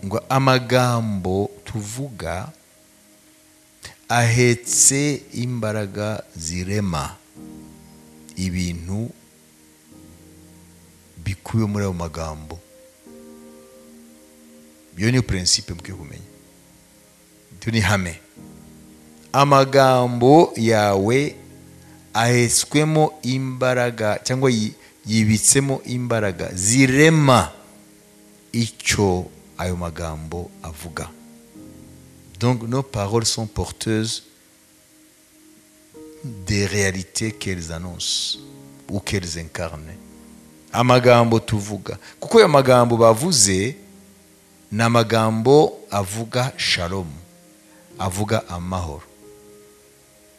Ngo amagambo tuvuga ahetse imbaraga zirema ibintu bikubiye muri ayo magambo. Iyo niyo principe mukwiye kumenya, ibyo ni ihame. Amagambo yawe ahetswemo imbaraga cyangwa yibitsemo imbaraga zirema icyo ayo magambo avuga. Donc nos paroles sont porteuses des réalités qu'elles annoncent ou qu'elles incarnent. Amagambo tuvuga, kuko ayo magambo bavuze ni amagambo avuga shalom, avuga amahoro.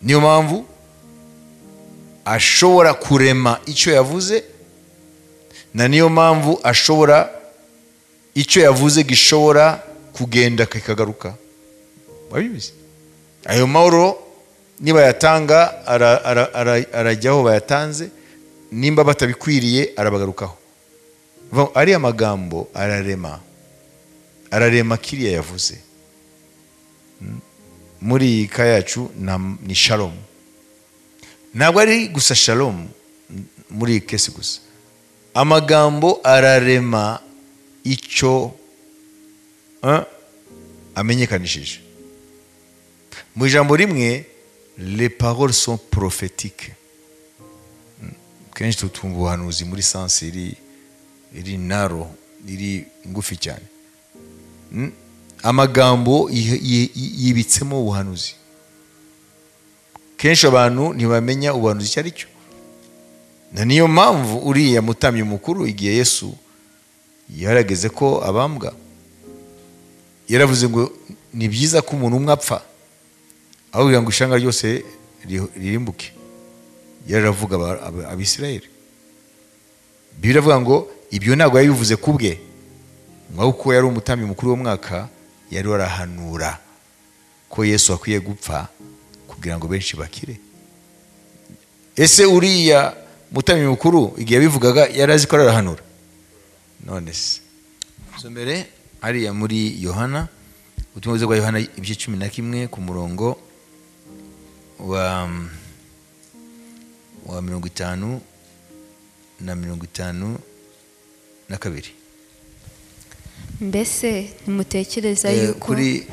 Niyo mpamvu ashobora kurema icyo yavuze, na niyo mpamvu ashobora icyo yavuze gishobora kugenda kikagaruka. Wabizi? Ayo mahoro niba yatanga arajyaho bayatanze, nimba batabikwiriye arabagarukaho. Ariya magambo ararema, ararema kiriya yavuze. Muri iyi ka yacu ni shalom. Ntabwo ari gusa shalom muri iyi kesi gusa. Amagambo ararema icyo amenyekanishije. Mu ijambo rimwe, les paroles sont prophétiques. Kenshi tutumva ubuhanuzi muri sens iri naro, iri ngufi cyane. Amagambo yibitsemo ubuhanuzi. Kenshi abantu ntibamenya ubuhanuzi icyo ari cyo. Na niyo mpamvu uriya mutambyi mukuru igihe Yesu yarageze ko abambwa, yaravuze ngo ni byiza ko umuntu umwe apfa aho kugira ngo ishanga ryose ririmbuke. Yaravuga Abisirayeli. Bibiliya iravuga ngo ibyo ntabwo yabivuze kubwe, ngo kuko yari umutambyi mukuru w'umwaka, yari warahanura ko Yesu akwiye gupfa kugira ngo benshi bakire. Ese uriya mutambyi mukuru igihe yabivugaga yari azi ko arahanura? None se mbere hariya muri Yohana, ubutumwa bwiza bwa Yohana ibice 11 ku murongo wa 50 na 52. Mbese ntimutekereza yuko kuri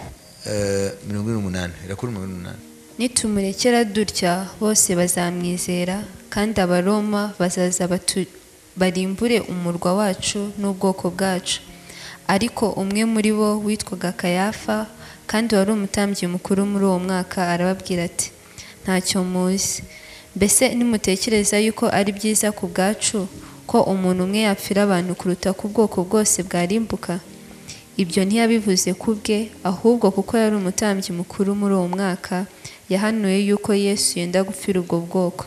48 irakuri 48, nitumurekera dutya bose bazamwizera, kandi Abaroma bazaza barimbure umurwa wacu n'ubwoko bwacu. Ariko umwe muri bo witwaga Kayafa, kandi wari umutambyi mukuru muri uwo mwaka, arababwira ati ntacyo muzi. Mbese nimutekereza yuko ari byiza ku bwacu ko umuntu umwe yapfira abantu kuruta ku bwoko bwose bwarimbuka? Ibyo ntiyabivuze kubwe, ahubwo kuko yari umutambyi mukuru muri uwo mwaka, yahanuye yuko Yesu yenda gupfira ubwo bwoko.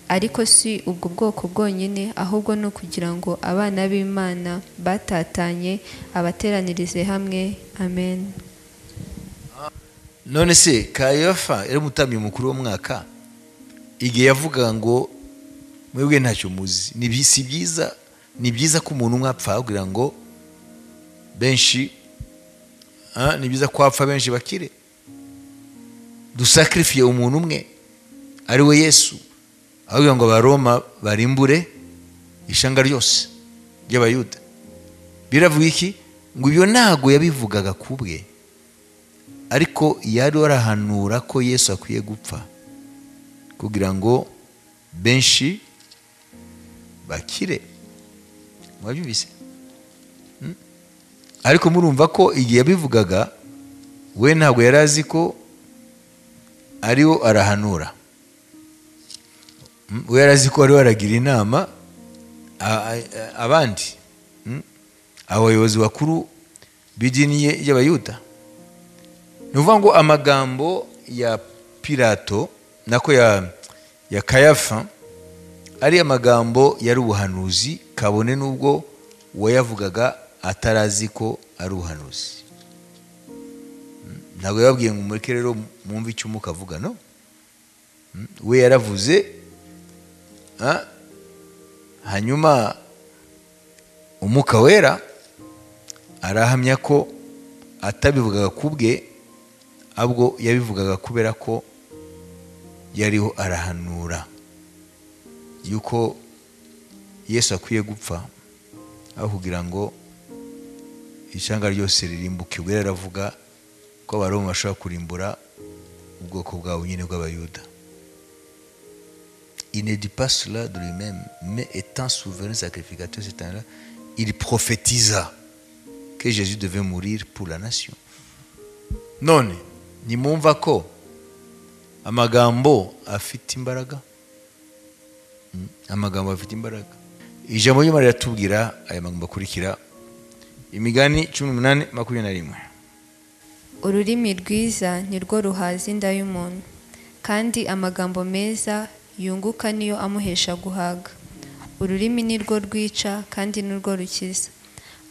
Ariko si ubwo bwoko bwonyine, ahubwo no kugira ngo abana b'Imana batatanye abateranirize hamwe. Amen. None se Kayafa yari umutambyi mukuru w'umwaka, igihe yavugaga ngo mwebwe ntacyo muzi, ni byiza, ni byiza ko umuntu umwe apfa kugira ngo benshi, ni byiza ko apfa benshi bakire. Dusacrifiye umuntu umwe ari we Yesu, aho ngo Abaroma barimbure ishanga ryose ry'Abayuda. Biravuga iki? Ngo ibyo ntago yabivugaga kubwe, ariko yari warahanura ko Yesu akwiye gupfa kugira ngo benshi bakire. Mwabyumvise? Ariko murumva ko igihe yabivugaga we ntabwo yari azi ko ariwo arahanura. We yari azi ko ariwo aragira inama abandi, abayobozi bakuru b'idini y'Abayuda. Ni ukuvuga ngo amagambo ya Pilato nako ya Kayafa ari amagambo yari ubuhanuzi, kabone n'ubwo uwayavugaga atarazi ko ari ubuhanuzi. Ntabwo yababwiye ngo mureke rero mwumve icyo Umwuka avuga, no? We yaravuze, hanyuma Umwuka Wera arahamya ko Atabivugaga kubwe, ahubwo yabivugaga kubera ko yariho arahanura yuko Yesu akwiye gupfa aho kugira ngo ishyanga ryose ririmbuke. Ubwo yari aravuga ko Abaroma bashobora kurimbura ubwoko bwabo nyine bw'Abayuda. Il ne dit pas cela de lui-même, mais étant souverain sacrificateur cette année-là, il prophétisa que Jésus devait mourir pour la nation. None nimumva ko amagambo afite imbaraga. Amagambo afite imbaraga. Ijambo ry'Imana riratubwira aya magambo akurikira, Imigani 18:21. Ururimi rwiza nirwo ruhaza inda y'umuntu, kandi amagambo meza yunguka niyo amuhesha guhaga. Ururimi nirwo rwica kandi nirwo rukiza,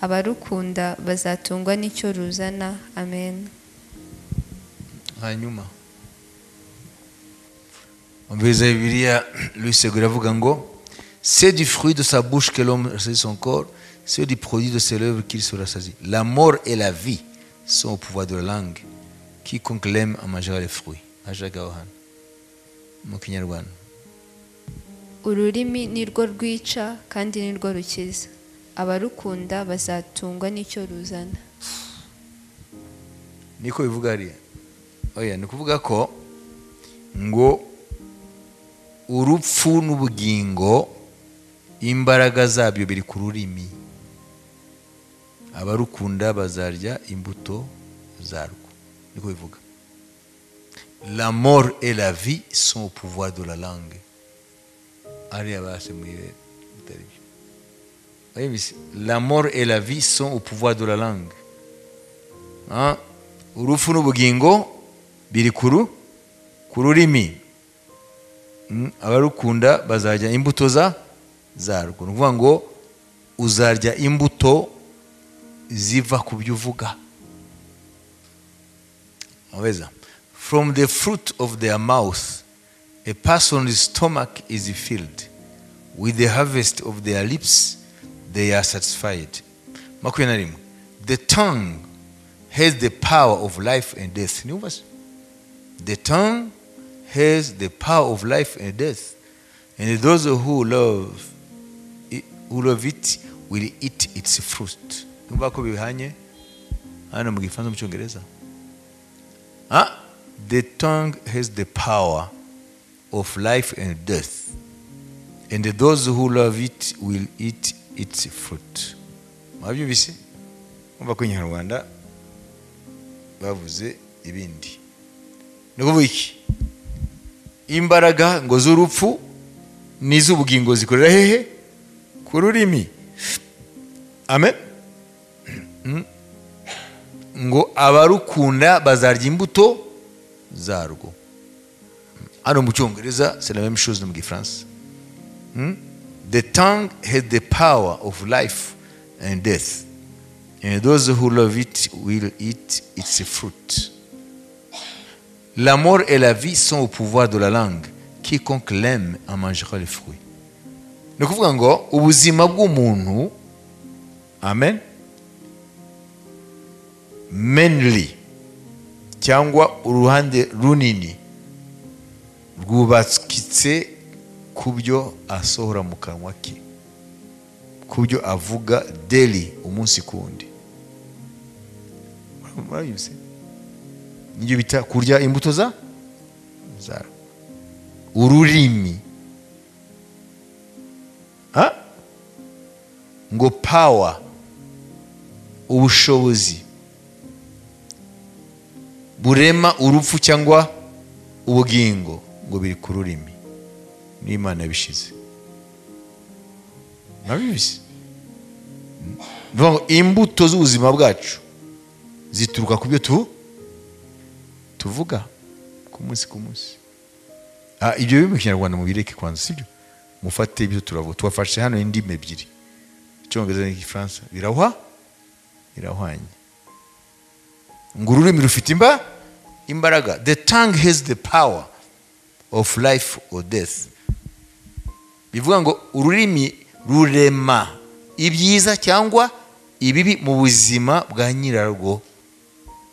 abarukunda bazatungwa n'icyo ruzana. Amen. Hanyuma umviriza Bibiliya, Louis Segond iravuga ngo c'est du fruit de sa bouche que l'homme rassasie son corps, c'est du produit de ses lèvres qu'il se rassasie. La mort et la vie sont au pouvoir de la langue, quiconque l'aime en mangera les fruits. Ashaka aho hantu mu Kinyarwanda. Ururimi nirwo rwica kandi nirwo rukiza, abarukunda bazatungwa n'icyo ruzana. Niko bivuga hariya. Oya, ni ukuvuga ko ngo urupfu n'ubugingo imbaraga zabyo biri ku rurimi, abarukunda bazarya imbuto zarwo. Niko bivuga. La mort et la vie sont au pouvoir de la langue. Hariya basemuye bitari byo. Wayumvise? La mort et la vie sont au pouvoir de la langue. Ah, urupfu n'ubugingo biri ku rurimi. Abarukunda bazarya imbuto zarwo. Ni ukuvuga ngo uzarya imbuto ziva ku byo uvuga. Aweza. From the fruit of their mouth a person's stomach is filled, with the harvest of their lips they are satisfied. 21. The tongue has the power of life and death. Niwumva se? The tongue has the power of life and death, and those who love it will eat its fruit. Numva ko bihanye hano mu Gifaransa, mu Cyongereza. Ah, the tongue has the power of life and death, and those who love it will eat its fruit. Mwabyumvise? Umva ko Ikinyarwanda bavuze ibindi. Ni ukuvuga iki? Imbaraga ngo z'urupfu n'iz'ubugingo zikorera hehe? Ku rurimi. Amen. Ngo abarukunda bazarya imbuto zarwo. Hano mu Cyongereza c'est la même chose no mu Gifaransa. The tongue has the power of life and death, and those who love it will eat its fruit. La mort et la vie sont au pouvoir de la langue, quiconque l'aime en mangera les fruits. Ni ukuvuga ngo ubuzima bw'umuntu, amen, mainly cyangwa uruhande runini rwubakitse ku byo asohora mu kanwa ke, ku byo avuga daily, umunsi ku wundi. Murabizi, nibyo bita kurya imbuto za ururimi. Ha? Ngo power, ubushobozi burema urupfu cyangwa ubugingo ngo biri ku rurimi, n'Imana yabishize. Murabizi, bivuga ngo imbuto z'ubuzima bwacu zituruka ku byo tuvuga ku munsi ku munsi. Ah, ibyo biri mu Kinyarwanda mubireke kwanza, sibyo? Mufate ibyo turavuga. Tubafashe hano indimi ebyiri, Icyongereza n'Igifaransa, birahwanye. Ngo ururimi rufite imbaraga. The tongue has the power of life or death. Bivuga ngo ururimi rurema ibyiza cyangwa ibibi mu buzima bwa nyirarwo.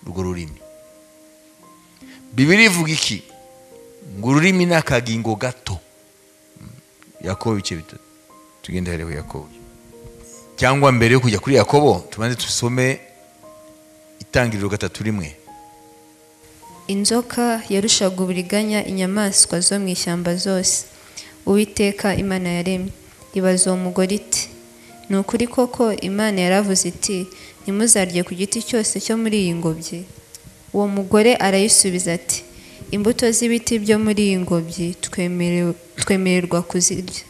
Urwo rurimi, Bibiliya ivuga iki? Ngo ururimi ni akagingo gato. Yakobo ibice 3, tugende hariho Yakobo. Cyangwa mbere yo kujya kuri Yakobo, tubanze tusome Itangiriro 3:1. Inzoka yarushaga uburiganya inyamaswa zo mu ishyamba zose Uwiteka Imana yaremye. Ibaza uwo mugore iti: "Ni ukuri koko Imana yaravuze iti: 'Ntimuzarye ku giti cyose cyo muri iyi ngobyi'?" Uwo mugore arayisubiza ati: "Imbuto z'ibiti byo muri iyi ngobyi twemererwa kuzirya,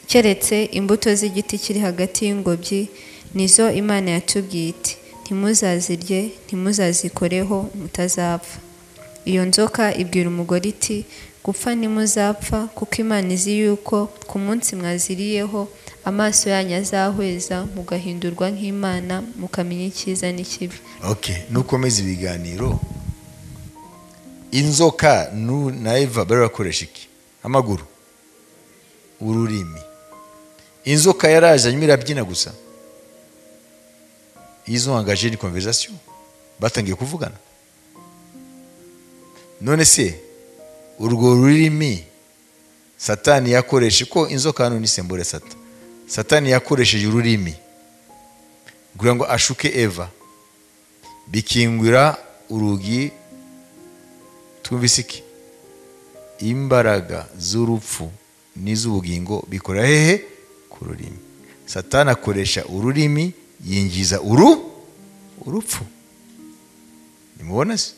keretse imbuto z'igiti kiri hagati y'ingobyi, nizo Imana yatubwiye iti: 'Ntimuzazirye, ntimuzazikoreho, mutazapfa.'" Iyo nzoka ibwira umugore iti: "Gupfa ntimuzapfa, kuko Imana izi yuko ku munsi mwaziriyeho amaso yanyu azahweza, mugahindurwa nk'Imana, mukamenya icyiza n'ikibi." Okay, nukomeza ibiganiro. Inzoka na Eva bari bakoresha iki? Amaguru, ururimi. Inzoka yaraje hanyuma irabyina gusa? Ils ont engagé une conversation, batangiye kuvugana. None se urwo rurimi Satani yakoreshe, ko inzoka hano ni symbole Sata, Satani yakoresheje ururimi kugira ngo ashuke Eva, bikingura urugi. Twumvise iki? Imbaraga z'urupfu n'iz'ubugingo bikora hehe? Ku rurimi. Satani akoresha ururimi, yinjiza urupfu. Nimubona se?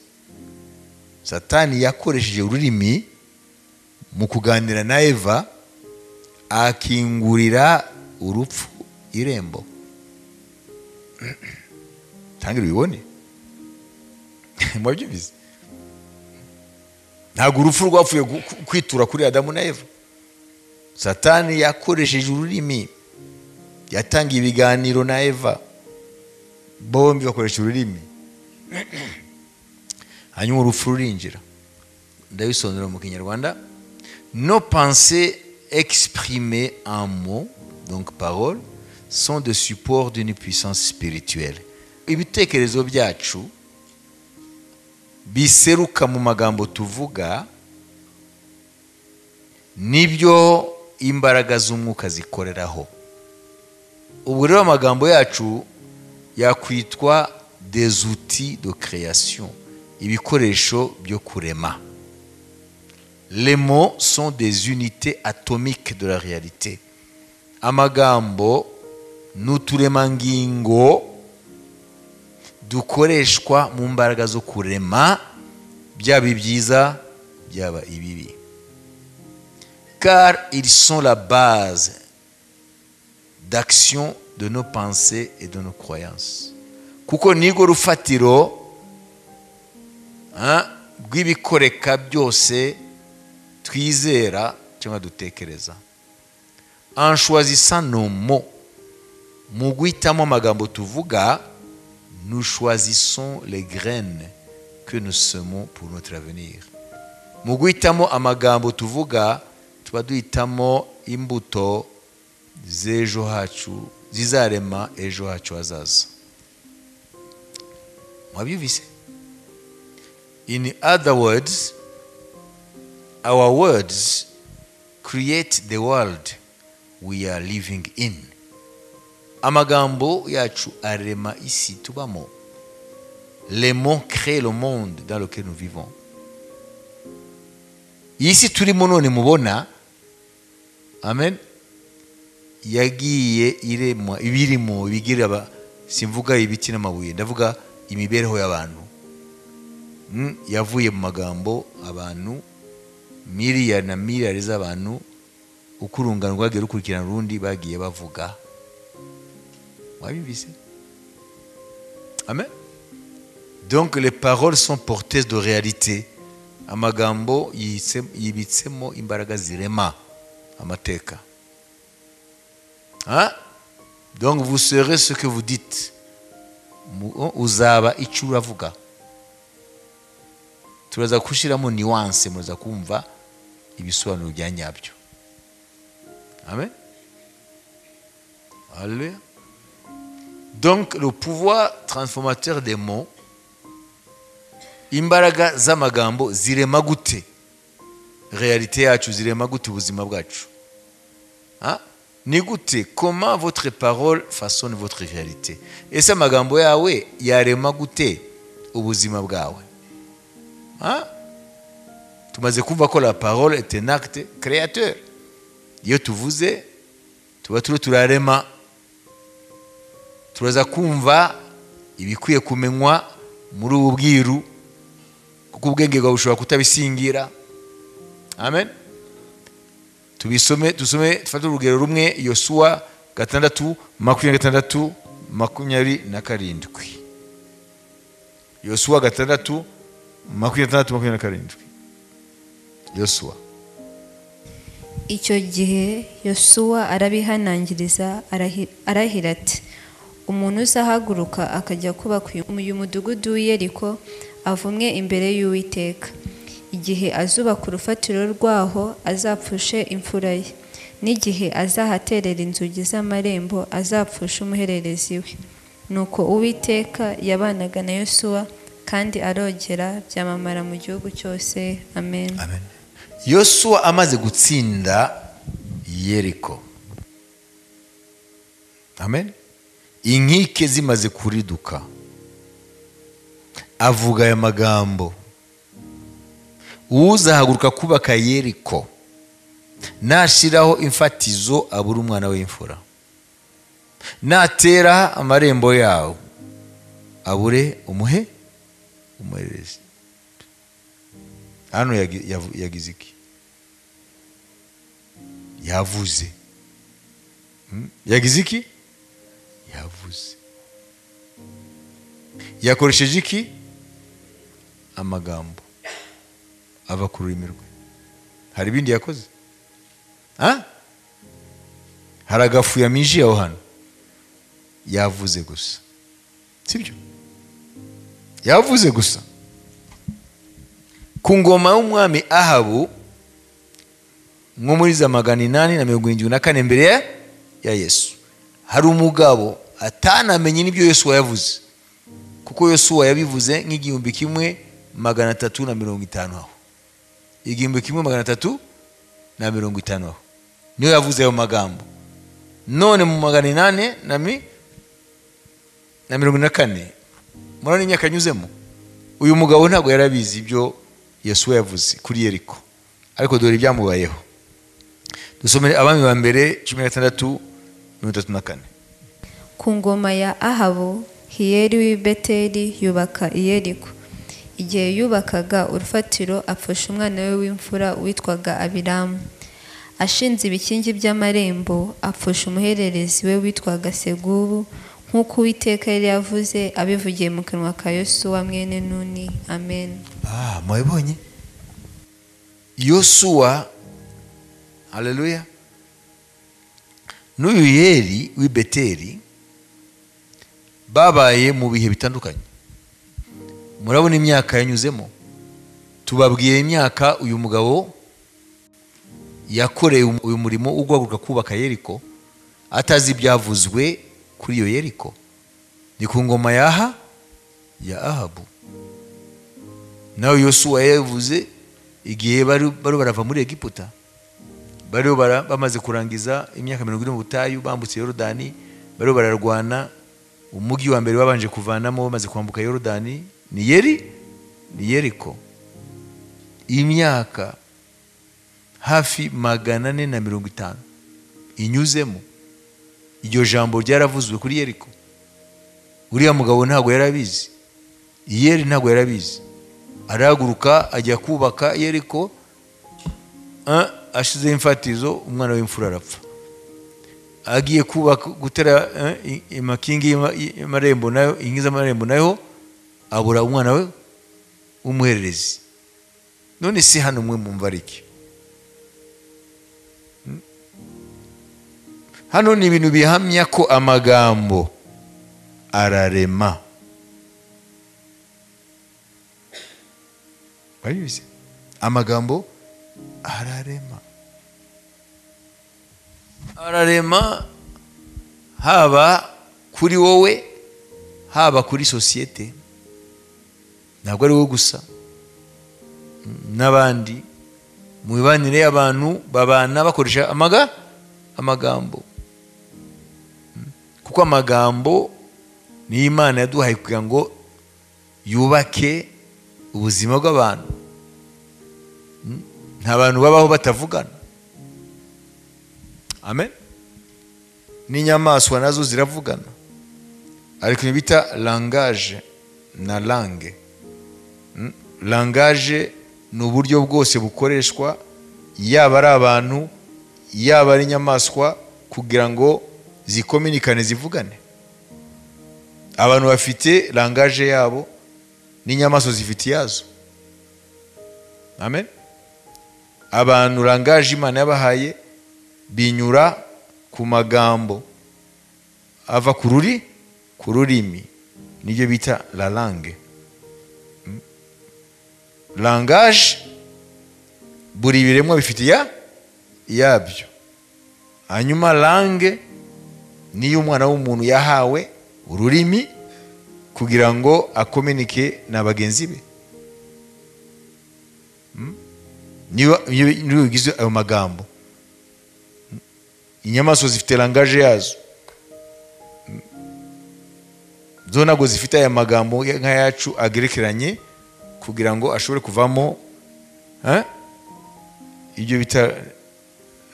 Satani yakoresheje ururimi mu kuganira na Eva, akingurira urupfu irembo. Tangira ubibone, mwabyumvise? Ntabwo urupfu rwapfuye kwitura kuri Adamu na Eva. Satani yakoresheje ururimi, yatangiye ibiganiro na Eva, bombi bakoresha ururimi, hanyuma urupfu rurinjira. Ndabisonera mu Kinyarwanda: Nos pensées exprimées en mots, donc paroles, sont de support d'une puissance spirituelle. Ibitekerezo byacu biseruka mu magambo tuvuga nibyo imbaraga z'umwuka zikoreraho. Ubu rero amagambo yacu yakwitwa des outils de création, ibikoresho byo kurema. Les mots sont des unités atomiques de la réalité. Amagambo ni uturemangingo dukoreshwa mu mbaraga zo kurema, byaba ibyiza, byaba ibibi, car ils sont la base d'action de nos pensées et de nos croyances, kuko nigo rufatiro rw'ibikoreka byose twizera cyangwa dutekereza. En choisissant nos mots, mu guhitamo amagambo tuvuga, nous choisissons les graines que nous semons pour notre avenir. Mu guhitamo amagambo tuvuga, tuba duhitamo imbuto z'ejo hacu, zizarema ejo hacu hazaza. Mwabyumvise? In other words, our words create the world we are living in. Amagambo yacu arema isi tubamo. Les mots créent le monde dans lequel nous vivons. Iyi si turimo none mubona, amen, yagiye iremwa, ibirimo ibigira simvuga ibiti n'amabuye, ndavuga imibereho y'abantu, yavuye mu magambo abantu miliyari na miliyari z'abantu, uko urungano rwagiye rukurikirana urundi, bagiye bavuga. Wabyumvise? Amen. Donc les paroles sont porteuses de réalité. Amagambo yibitsemo imbaraga zirema amateka. Hein? Donc vous serez ce que vous dites. Uzaba icyo uravuga. Turaza gushyiramo nuance, muraza kumva ibisobanuro bya nyabyo. Amen. Alléluia. Donc le pouvoir transformateur des mots Imbaraga z'amagambo zirema gute réalité yacu, zirema gute ubuzima bwacu? Ni gute? Comment votre parole façonne votre réalité? Ese amagambo yawe yarema gute ubuzima bwawe? Tumaze kumva ko la parole est un acte créateur. Iyo tuvuze tuba turi turarema. Turaza kumva ibikwiye kumenywa muri ubu bwiru, kuko ubwenge bwawe bushobora kutabisingira. Amen. Tubisome, tusome, tufate urugero rumwe, Yosuwa 6:26 27. Yosuwa 6:26 27. Yosuwa. Icyo gihe Yosuwa arabihanangiriza, arahira ati: umuntu uzahaguruka akajya kubaka uyu mudugudu w'i Yeriko avumwe imbere y'Uwiteka. Igihe azubaka urufatiro rwaho azapfushe imfura ye, n'igihe azahaterera inzugi z'amarembo azapfushe umuhererezi we. Nuko Uwiteka yabanaga na Yosuwa, kandi arogera byamamara mu gihugu cyose. Amen. Amen. Yosuwa amaze gutsinda Yeriko, amen, inkike zimaze kuriduka, avuga aya magambo: uzahaguruka kubaka Yeriko nashiraho imfatizo abura umwana w'imfura, natera amarembo yawo abure umuhererezi. Hano yagize iki? Yavuze. Yagize iki? Yavuze. Yakoresheje iki? Amagambo ava ku rurimi rwe. Hari ibindi yakoze? Hari agafu yaminjiye aho hano? Yavuze gusa, sibyo? Yavuze gusa. Ku ngoma y'umwami Ahabu, nko muri za 874 mbere ya Yesu, hari umugabo atanamenye n'ibyo Yosuwa yavuze, kuko Yosuwa yabivuze nk'1350 aho, 1350 aho niyo yavuze ayo magambo. None mu 844, murabona imyaka anyuzemo, uyu mugabo ntabwo yarabizi ibyo Yosuwa yavuze kuri Yeriko, ariko dore ibyamubayeho. Dusomere Abami ba mbere 16:34. Ku ngoma ya Ahabu, Hiyeli w'i Beteli yubaka i Yeriko. Igihe yubakaga urufatiro apfusha umwana we w'imfura witwaga Abiramu. Ashinze ibikingi by'amarembo apfusha umuhererezi we witwaga Segubu, nk'uko Uwiteka yari yavuze abivugiye mu kanwa ka Yosuwa mwene Nuni. Amen. Mwabibonye Yosuwa, haleluya, n'uyu Yeli w'i Beteli babaye mu bihe bitandukanye. Murabona imyaka yanyuzemo. Tubabwiye imyaka uyu mugabo yakoreye uyu murimo wo guhaguruka kubaka Yeriko, atazi ibyavuzwe kuri iyo Yeriko. Ni ku ngoma ya Ahabu. Nawe Yosuwa yavuze igihe bari barava muri Egiputa, bari bamaze kurangiza imyaka 40 mu butayu, bambutse Yorodani, bari bararwana. Umugi wa mbere babanje kuvanamo bamaze kwambuka Yorodani ni Yeriko. Imyaka hafi 450 inyuzemo, iryo jambo ryaravuzwe kuri Yeriko. Uriya mugabo ntabwo yarabizi, Yeri ntabwo yarabizi. Arahaguruka ajya kubaka Yeriko, ashize imfatizo, umwana w'imfura arapfa. Agiye kubaka gutera imakingi y'amarembo nayo, inkingi z'amarembo nayo, abura umwana we w'umuhererezi. None si hano mwe mumva iki? Hano ni ibintu bihamya ko amagambo ararema. Babizi? Amagambo ararema. Ararema haba kuri wowe, haba kuri sosiyete. Ntabwo ari wowe gusa, n'abandi mu mibanire y'abantu babana bakoresha amagambo, kuko amagambo niyo Imana yaduhaye kugira ngo yubake ubuzima bw'abantu. Nta bantu babaho batavugana. Amen. N'inyamaswa nazo ziravugana, ariko ibintu bita langage na langue. Langage ni uburyo bwose bukoreshwa, yaba ari abantu, yaba ari inyamaswa, kugira ngo zikominikane, zivugane. Abantu bafite langage yabo, n'inyamaswa zifite iyazo. Amen. Abantu langage Imana yabahaye binyura ku magambo ava ku rurimi, nibyo bita la langue. Langage buri biremwa bifite yabyo. Hanyuma langue niyo umwana w'umuntu yahawe ururimi kugira ngo akominike na bagenzi be. Niyo bigize ayo magambo. Inyamaswa zifite langage yazo, zo ntabwo zifite aya magambo nk'ayacu agerekeranye kugira ngo ashobore kuvamo ibyo bita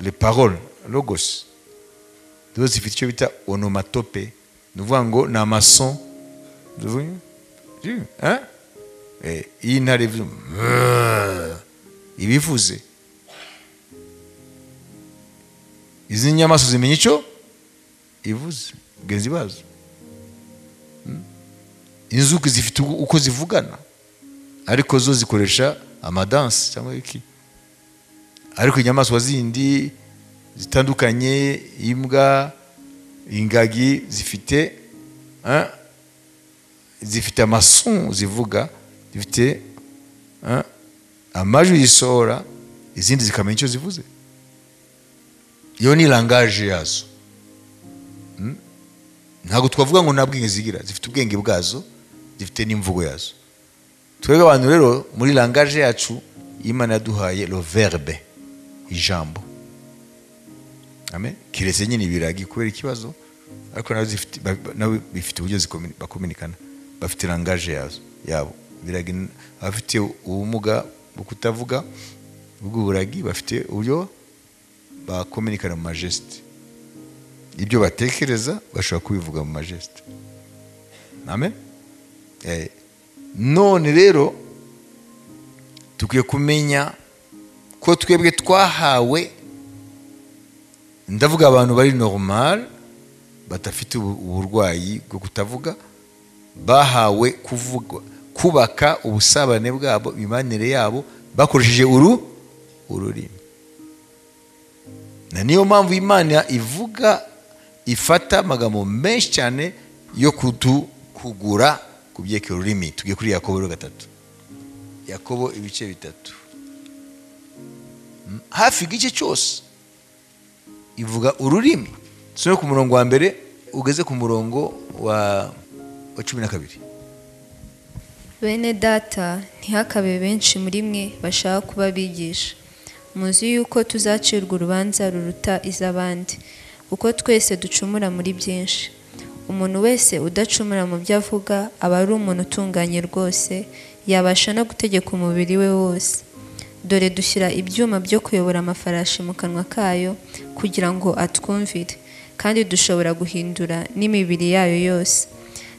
les paroles logos. Zo zifite icyo bita onomatope, ni ukuvuga ngo ni amason. Iyi ntare ibivuze, izi nyamaswa zimenya icyo ivuze bagenzi bazo. Inzuki zifite uko zivugana, ariko zo zikoresha amadansi cyangwa iki. Ariko inyamaswa zindi zitandukanye, imbwa, ingagi, zifite amason zivuga, zifite amajwi zisohora, izindi zikamenya icyo zivuze. Iyo ni langage yazo. Ntabwo twavuga ngo nta bwenge zigira, zifite ubwenge bwazo, zifite n'imvugo yazo. Twebwe abantu rero muri langage yacu Imana yaduhaye le verbe, ijambo. Amen. Kiretse nyine ibiragi kubera ikibazo, ariko nabo bifite uburyo bakominikana, bafite langage yazo yabo. Ibiragi abafite ubumuga bwo kutavuga bw'uburagi bafite uburyo bakominikana mu majeste. Ibyo batekereza bashobora kubivuga mu majeste. Amen. None rero tukwiye kumenya ko twebwe twahawe, ndavuga abantu bari normal badafite uburwayi bwo kutavuga, bahawe kuvuga, kubaka ubusabane bwabo, imibanire yabo bakoresheje ururimi. Na niyo mpamvu Imana ivuga, ifata amagambo menshi cyane yo kuduhugura ku byerekeye ururimi. Tugiye kuri Yakobo 3. Yakobo ibice 3. Hafi igice cyose ivuga ururimi. Tusome ku murongo wa 1 ugeze ku murongo wa 12. Bene data, ntihakabe benshi muri mwe bashaka kuba abigisha. Muzi yuko tuzacirwa urubanza ruruta iz'abandi, kuko twese ducumura muri byinshi. Umuntu wese udacumura mu byo avuga aba ari umuntu utunganye rwose, yabasha no gutegeka umubiri we wose. Dore dushyira ibyuma byo kuyobora amafarashi mu kanwa kayo kugira ngo atwumvire, kandi dushobora guhindura n'imibiri yayo yose.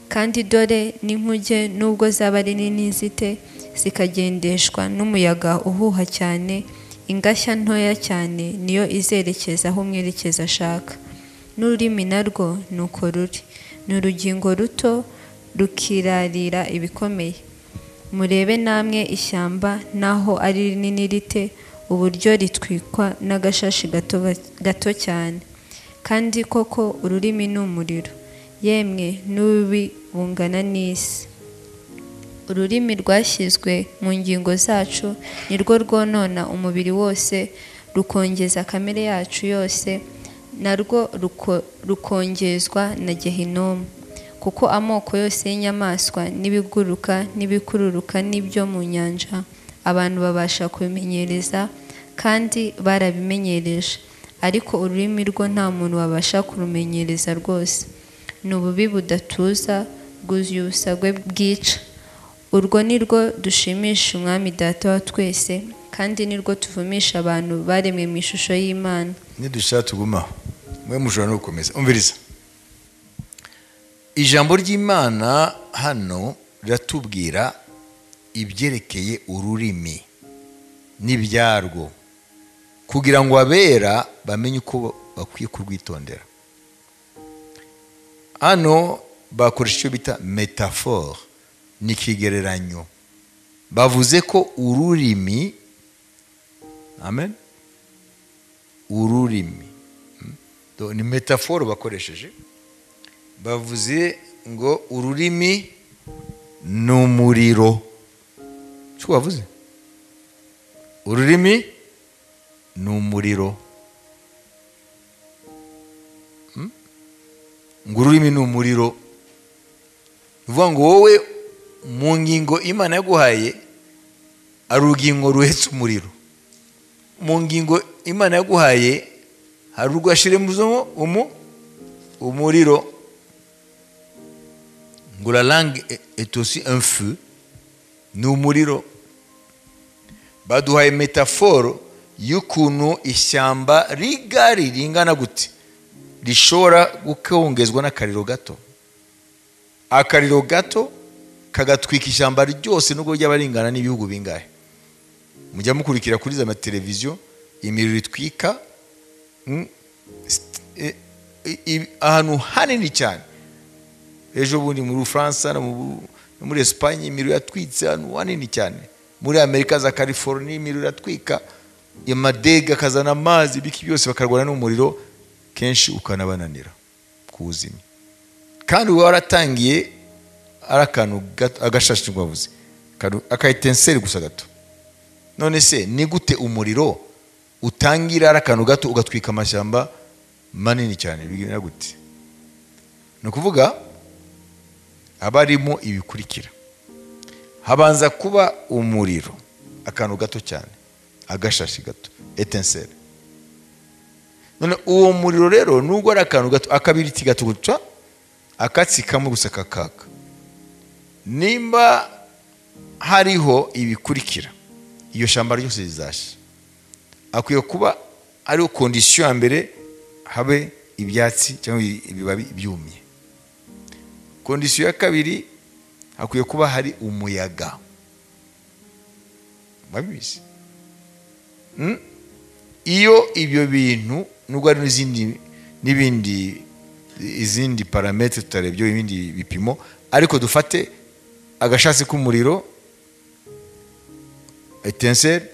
Kandi dore n'inkuge nubwo zaba ari nini zite, zikagendeshwa n'umuyaga uhuha cyane, ingashya ntoya cyane niyo izerekeza aho umwerekeza ashaka. N'ururimi narwo nuko ruri, ni urugingo ruto rukirarira ibikomeye. Murebe namwe ishyamba naho ari rinini rite, uburyo ritwikwa n'agashashi gato cyane. Kandi koko ururimi ni umuriro, yemwe n'ububi bungana n'isi. Ururimi rwashyizwe mu ngingo zacu nirwo rwonona umubiri wose, rukongeza kamere yacu yose, narwo rukongezwa na Gehinomu. Kuko amoko yose y'inyamaswa n'ibiguruka n'ibikururuka n'ibyo mu nyanja abantu babasha kubimenyereza kandi barabimenyereje, ariko ururimi rwo nta muntu wabasha kurumenyereza rwose. Ni ububi budatuza, bwuzuye ubusagwe bwica. Urwo ni rwo dushimisha Umwami Data wa twese, kandi ni rwo tuvumisha abantu baremwe mu ishusho y'Imana. Nidushaka tugumaho, mwe mushobora no gukomeza. Umviriza, ijambo ry'Imana hano riratubwira ibyerekeye ururimi n'ibyarwo, kugira ngo abera bamenye uko bakwiye kurwitondera. Hano bakoresha icyo bita metaphore, ni ikigereranyo. Bavuze ko ururimi, amen, ururimi ni metaphore bakoresheje. Bavuze ngo ururimi ni umuriro. Cyo bavuze ururimi ni umuriro. Ngo ururimi ni umuriro, uvuga ngo wowe mu ngingo Imana yaguhaye ari urugingo ruhetse umuriro. Mu ngingo Imana yaguhaye hari urwo yashiremo umuriro. Ngo la langue est aussi un feu, ni umuriro. Baduhaye metaphore y'ukuntu ishyamba rigari ringana gute rishobora gukongezwa n'akariro gato. Akariro gato kagatwika ishyamba ryose nubwo ryaba ringana n'ibihugu bingahe. Mujya mukurikira kuri za televiziyo imiriro itwika ahantu hanini cyane. Ejo bundi muri Faransa no muri Espagne imiriro yatwitse ahantu hanini cyane. Muri Amerika za California imiriro iratwika, amadega akazana amazi, ibiki byose bakarwana n'umuriro, kenshi ukanabananira kuwuzimya. Kandi uba waratangiye ari akantu agashashi bavuze, akayitenseri gusa gato. None se ni gute umuriro utangira ari akantu gato ugatwika amashyamba manini cyane? Bigenda gute? Ni ukuvuga abarimo ibikurikira. Habanza kuba umuriro, akantu gato cyane, agashashi gato, etenseri. None uwo muriro rero nubwo ari akantu gato, akabiriti gato guca, akatsi kamwe gusa kakaka. Nimba hariho ibikurikira, iyo shamba ryose rizasha. Akwiye kuba ari condition ya mbere, habe ibyatsi cyangwa ibibabi byumye. Condition ya kabiri, hakwiye kuba hari umuyaga. Babizi. Iyo ibyo bintu nubwo ari n'izindi n'ibindi izindi parametre tutarebye, ibindi bipimo, ariko dufate agashatsi k'umuriro, etenseri,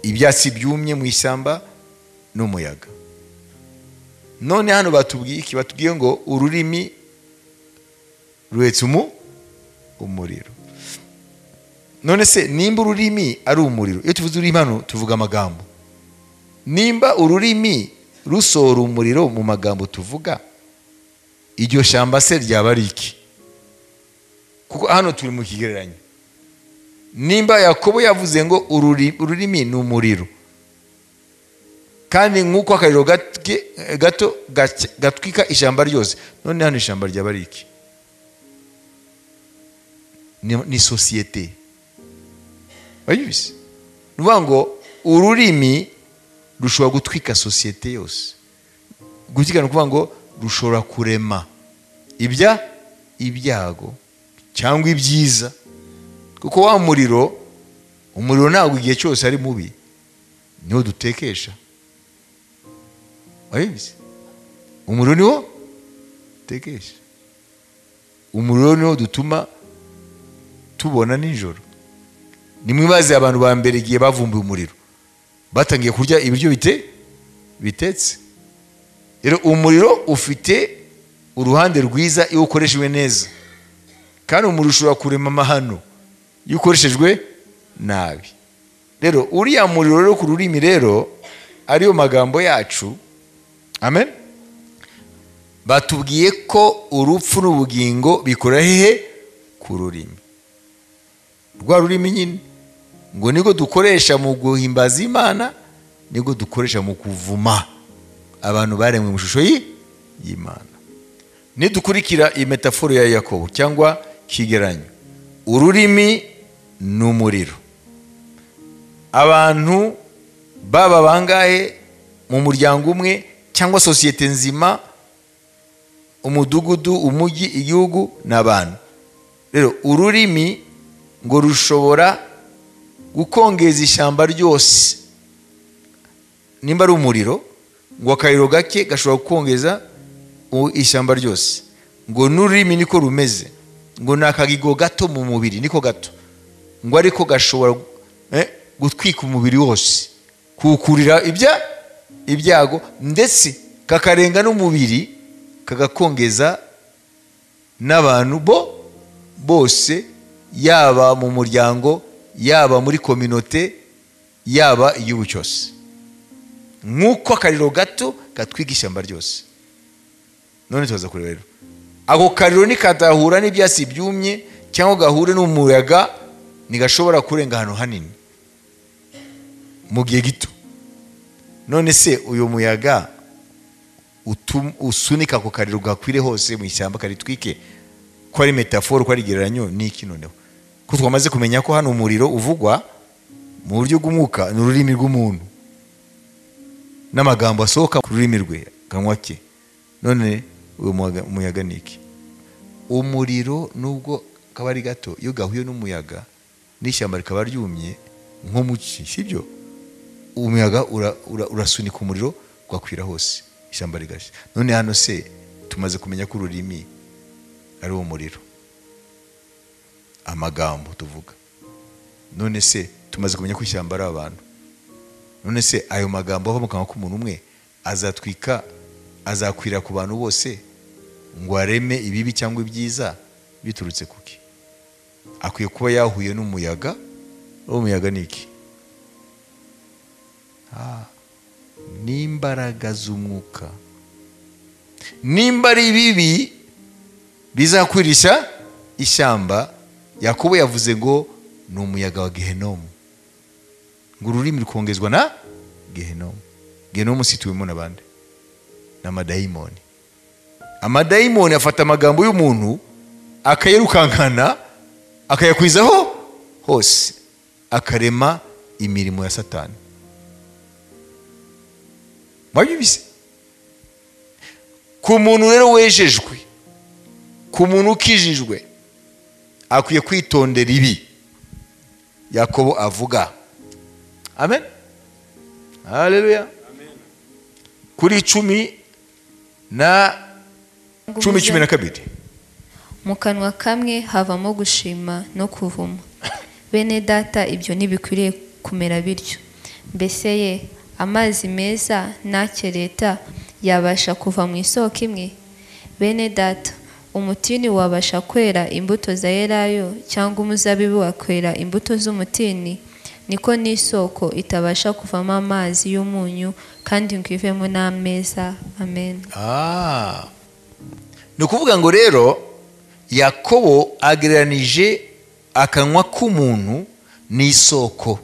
ibyatsi byumye mu ishyamba n'umuyaga. None hano batubwiye iki? Batubwiye ngo ururimi ruhetse umuriro. None se nimba ururimi ari umuriro, iyo tuvuze ururimi hano tuvuga amagambo. Nimba ururimi rusohora umuriro mu magambo tuvuga, iryo shyamba se ryaba ari iki? Kuko hano turi mu kigereranyo. Nimba Yakobo yavuze ngo ururimi ni umuriro, kandi nk'uko akariro gato gatwika ishyamba ryose, none hano ishyamba ryaba ari iki? Ni sosiyete. Bayibizi. Nuvuga ngo ururimi rushobora gutwika sosiyete yose. Gutwika ni ukuvuga ngo rushobora kurema ibyago cyangwa ibyiza. Kuko wa muriro, umuriro ntabwo igihe cyose ari mubi, niwo dutekesha. Bayibizi. Umuriro niwo dutekesha. Umuriro niwo dutuma tubona nijoro. Nimwibaze abantu ba mbere igihe bavumbuye umuriro, batangiye kurya ibiryo bitetse. Rero umuriro ufite uruhande rwiza iyo ukoreshejwe neza, kandi umuriro ushobora kurema amahano iyo ukoreshejwe nabi. Rero uriya muriro rero ku rurimi rero ariyo magambo yacu, amen. Batubwiye ko urupfu n'ubugingo bikora hehe? Ku rurimi. Rwa rurimi nyine ngo niko dukoresha mu guhimbaza Imana, niko dukoresha mu kuvuma abantu baremwe mu ishusho y'Imana. Nidukurikira iyi metaforo ya Yakobo cyangwa kigeranyo, ururimi ni umuriro. Abantu baba bangahe mu muryango umwe cyangwa sosiyete nzima, umudugudu, umujyi, igihugu n'abantu. Rero ururimi ngo rushobora gukongeza ishyamba ryose. Nimba ari umuriro, ngo akariro gake gashobora gukongeza ishyamba ryose. Ngo n'ururimi niko rumeze, ngo ni akagigo gato mu mubiri, niko gato, ngo ariko gashobora gutwika umubiri wose, kuwukurira ibyago, ndetse kakarenga n'umubiri kagakongeza n'abantu bo bose, yaba mu muryango, yaba muri kominote, yaba igihugu cyose. Nk'uko akariro gato gatwika ishyamba ryose. None tuza kureba rero, ako kariro nikadahura n'ibyatsi byumye cyangwa gahure n'umuyaga, ntigashobora kurenga ahantu hanini mu gihe gito. None se uyu muyaga usunika ako kariro gakwire hose mu ishyamba karitwike, ko ari metaforo, ko ari igereranyo, ni iki noneho? Ko twamaze kumenya ko hano umuriro uvugwa mu buryo bw'umwuka ni ururimi rw'umuntu n'amagambo asohoka ku rurimi rwe, kanwa ke. None uyu muyaga ni iki? Umuriro nubwo kaba ari gato, iyo gahuye n'umuyaga n'ishyamba rikaba ryumye nko mu cyi, sibyo? Umuyaga urasunika umuriro ugakwira hose, ishyamba rigashya. None hano se tumaze kumenya ko ururimi ari umuriro, amagambo tuvuga. None se tumaze kumenya ko ishyamba ari abantu. None se ayo magambo ava mu kanwa k'umuntu umwe azatwika, azakwira ku bantu bose ngo areme ibibi cyangwa ibyiza biturutse kuki? Akwiye kuba yahuye n'umuyaga. Uwo muyaga ni iki? N'imbaraga z'umwuka. Nimba ari ibibi bizakwirisha ishyamba, Yakobo yavuze ngo ni umuyaga wa Gehenomu. Ngo ururimi rukongezwa na Gehenomu. Gehenomu situwemo n'abandi, n'amadayimoni. Amadayimoni afata amagambo y'umuntu akayirukankana, akayakwizaho hose, akarema imirimo ya Satani. Mwabyumvise? Ku muntu rero wejejwe, ku muntu ukijijwe, akwiye kwitondera ibi Yakobo avuga. Amen. Haleluya. Kuri 10 na 10:12. Mu kanwa kamwe havamo gushima no kuvuma. Bene data, ibyo ntibikwiriye kumera bityo. Mbese ye amazi meza n'akereta yabasha kuva mu isoko imwe? Bene data, umutini wabasha kwera imbuto za elayo, cyangwa umuzabibu wakwera imbuto z'umutini? Niko n'isoko itabasha kuvamo amazi y'umunyu kandi ngo ivemo n'ameza. Amen. Ni ukuvuga ngo rero Yakobo agereranije akanwa k'umuntu n'isoko.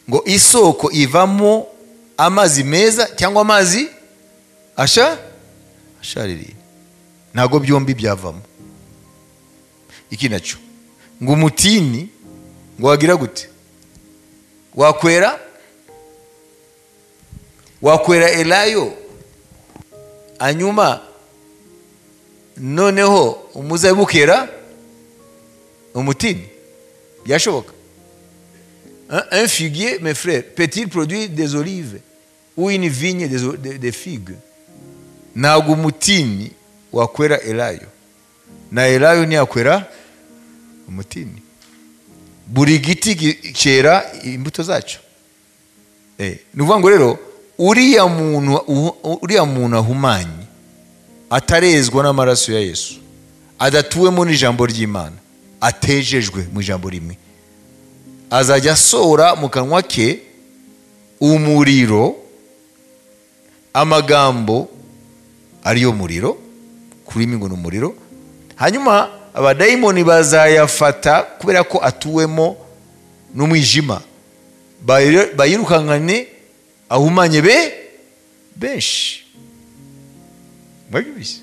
Ngo isoko ivamo amazi meza cyangwa amazi ashaririye, ntabwo byombi byavamo. Iki nacyo ngo umutini ngo wagira gute? Wakwera elayo, hanyuma noneho umuzabibu ukera umutini. Byashoboka? Un figuier, mes frères, peut-il produire des olives ou une vigne des figues? Ntabwo umutini wakwera elayo, na elayo ntiyakwera umutini. Buri giti cyera imbuto zacyo. Ni ukuvuga ngo rero uriya muntu ahumanye, atarezwa n'amaraso ya Yesu, adatuwemo n'ijambo ry'Imana, atejejwe mu ijambo rimwe, azajya asohora mu kanwa ke umuriro, amagambo ariyo muriro, kurimi ngo ni umuriro. Hanyuma abadayimoni bazayafata kubera ko atuwemo n'umwijima, bayirukankane ahumanye benshi. Mwabyumvise?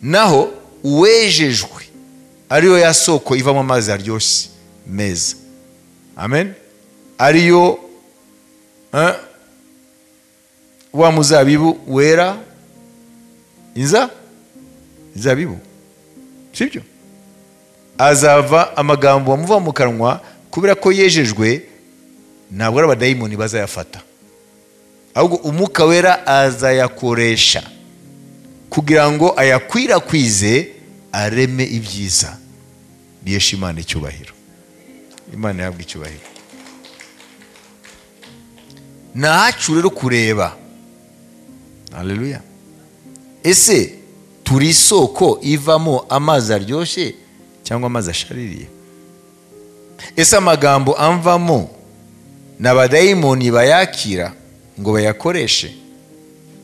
Naho uwejejwe ariyo ya soko ivamo amazi aryoshye meza, amen, ariyo wa muzabibu wera inzabibu, sibyo? Azava amagambo amuva mu kanwa kubera ko yejejwe, ntabwo ari abadayimoni bazayafata, ahubwo umwuka wera azayakoresha kugira ngo ayakwirakwize areme ibyiza bihesha Imana icyubahiro. Imana ihabwe icyubahiro. Nahacu rero kureba, haleluya, ese turi isoko ivamo amazi aryoshye cyangwa amazi ashaririye? Ese amagambo amvamo n'abadayimoni bayakira ngo bayakoreshe,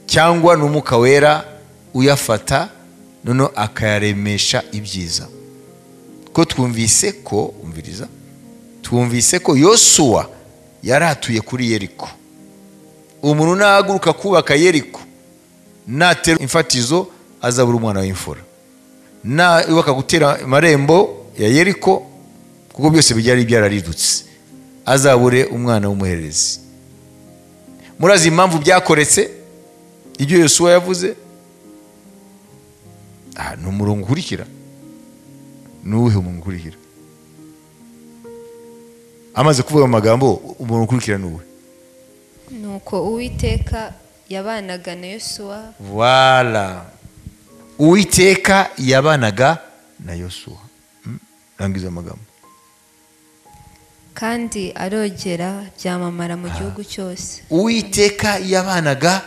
cyangwa n'umwuka wera uyafata noneho akayaremesha ibyiza? Ko twumvise ko, umviriza, twumvise ko Yosuwa yaratuye kuri Yeriko. Umuntu nahaguruka kubaka Yeriko, natera imfatizo azabura umwana w'imfura, nubaka gutera amarembo ya Yeriko, kuko byose byari byararidutse, azabure umwana w'umuhererezi. Murazi impamvu byakoretse ibyo Yosuwa yavuze? Ni umurongo ukurikira. Ni uwuhe umurongo ukurikira? Amaze kuvuga amagambo, umurongo ukurikira ni uwuhe? Nuko Uwiteka yabanaga na Yosuwa. Voilà, Uwiteka yabanaga na Yosuwa. Rangiza amagambo. Kandi arogera byamamara mu gihugu cyose. Uwiteka yabanaga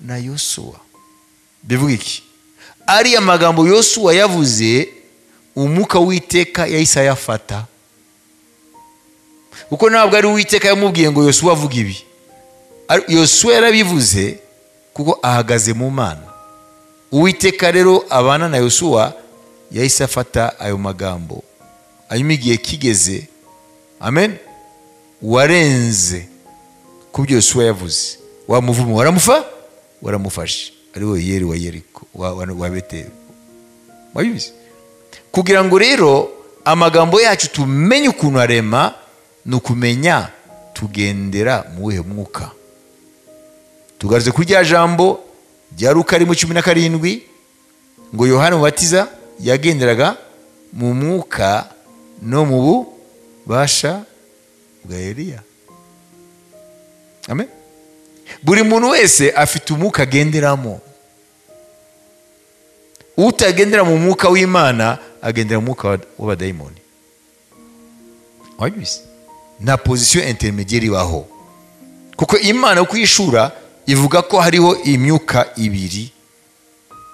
na Yosuwa. Bivuga iki? Ari amagambo Yosuwa yavuze, umwuka w'Uwiteka yahise ayafata. Kuko ntabwo ari Uwiteka yamubwiye ngo Yosuwa avuge ibi. Yosuwa yarabivuze kuko ahagaze mu Mana. Uwiteka rero abana na Yosuwa, yahise afata ayo magambo. Hanyuma igihe kigeze, amen, warenze ku byo Yosuwa yavuze, wa muvumo waramufashe, ari we Yeri wa Yeriko wa Beteli. Mwabizi? Kugira ngo rero amagambo yacu tumenye ukuntu arema, ni ukumenya tugendera mu wuhe mwuka. Tugarutse kuri rya jambo rya Luka 17, ngo Yohana Umubatiza yagenderaga mu mwuka no mu bubasha bwa Eliya. Amen. Buri muntu wese afite umwuka agenderamo. Utagendera mu mwuka w'Imana agendera mu mwuka w'abadayimoni. Wabyumvise? Nta position intermédiaire ibaho. Kuko Imana uko yishura ivuga ko hariho imyuka ibiri.